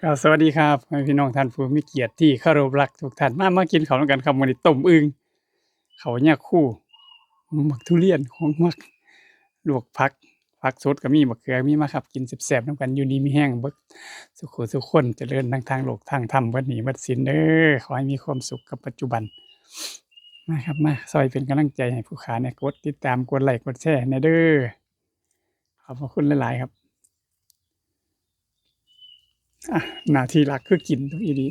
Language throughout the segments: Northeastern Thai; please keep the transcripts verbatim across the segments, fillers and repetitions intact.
ครับ สวัสดีครับ พ่อแม่พี่น้องท่านผู้มีเกียรติที่เคารพรักทุกท่าน มา มากินข้าวนำกันครับ มื้อนี้ต้มอึ่ง ข้าวยาคู หมากทุเรียน ของมัก ลวกผัก ผักสดก็มี บักเขือมี มาครับ กินแซ่บๆนำกัน อยู่ดีมีแฮงเบิดซุผู้ซุคน เจริญทั้งทางโลกทางธรรม เบิดหนี้เบิดสินเด้อ ขอให้มีความสุขกับปัจจุบัน มาครับ มา ซอยเป็นกำลังใจให้ผู้ขาแหน่ กดติดตาม กดไลค์ กดแชร์แหน่เด้อ ขอบพระคุณหลายๆครับ อ่ะ หน้าที่หลักคือกินอีหลี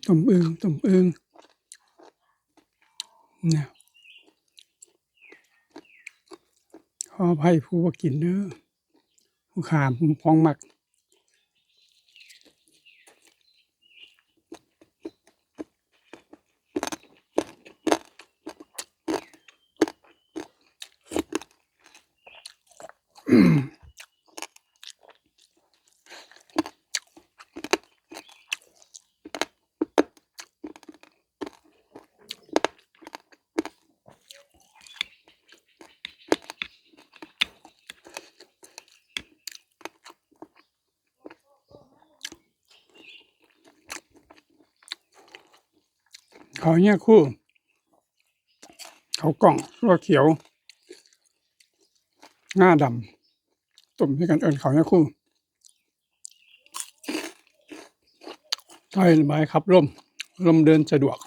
ต้มอึ่ง ต้มอึ่ง เนี่ย ขออภัยผู้บ่กินเด้อ ผู้ขาผมพ้องมัก ข้าวยาคู ข้าวกล้อง ถั่วเขียว งาดำ ต้มให้กัน เอิ้นข้าวยาคู ใช่ ระบายขับลม ลมเดินสะดวก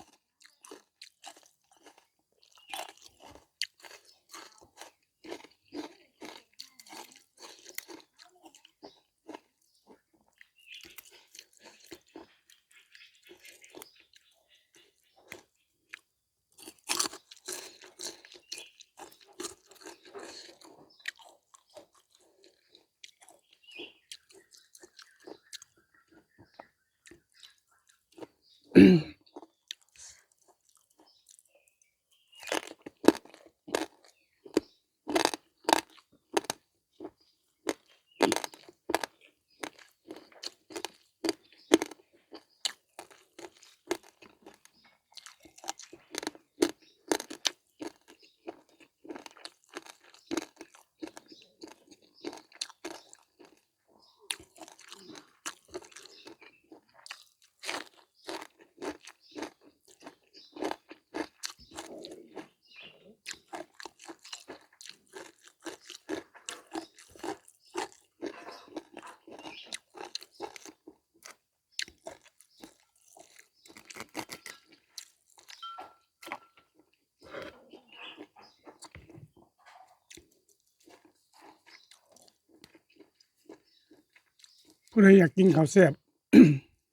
ผู้ใดอยากกินข้าวแซ่บ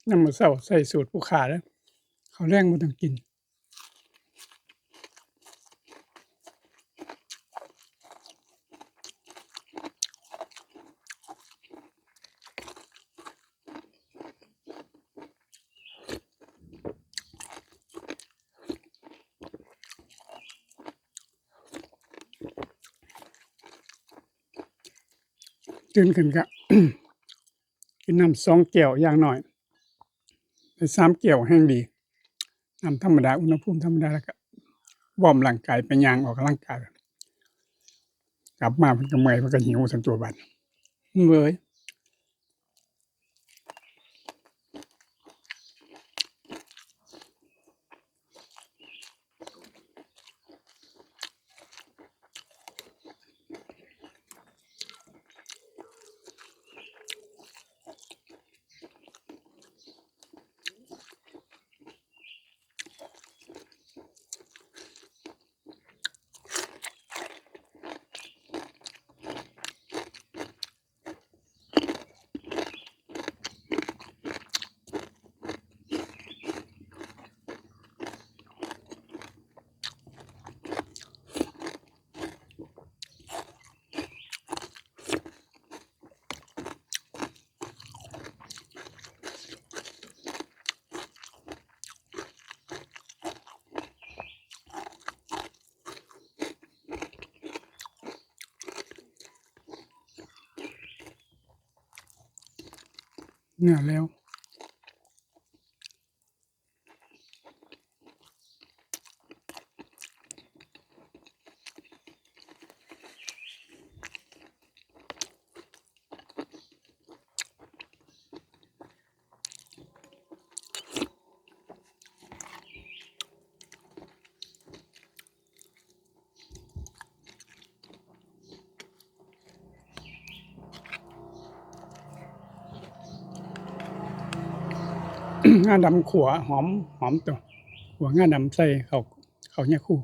ยามมื้อเช้าใส่สูตรผู้ขาเด้อ ข้าวแลงบ่ต้องกิน ตื่นขึ้นก็ กินน้ำสองแก้วอย่างน้อย ไปสามแก้วแฮงดี น้ำธรรมดา อุณหภูมิธรรมดา แล้วก็วอร์มร่างกาย ไปย่างออกกำลังกาย กลับมาเพิ่นก็เมื่อย เพิ่นก็หิวซั่นตัวบัด เว้ย เนื้อแล้ว งาดำขั่วหอม หอมตัว ขั่วงาดำใส่ข้าว ข้าวเหนียวคู่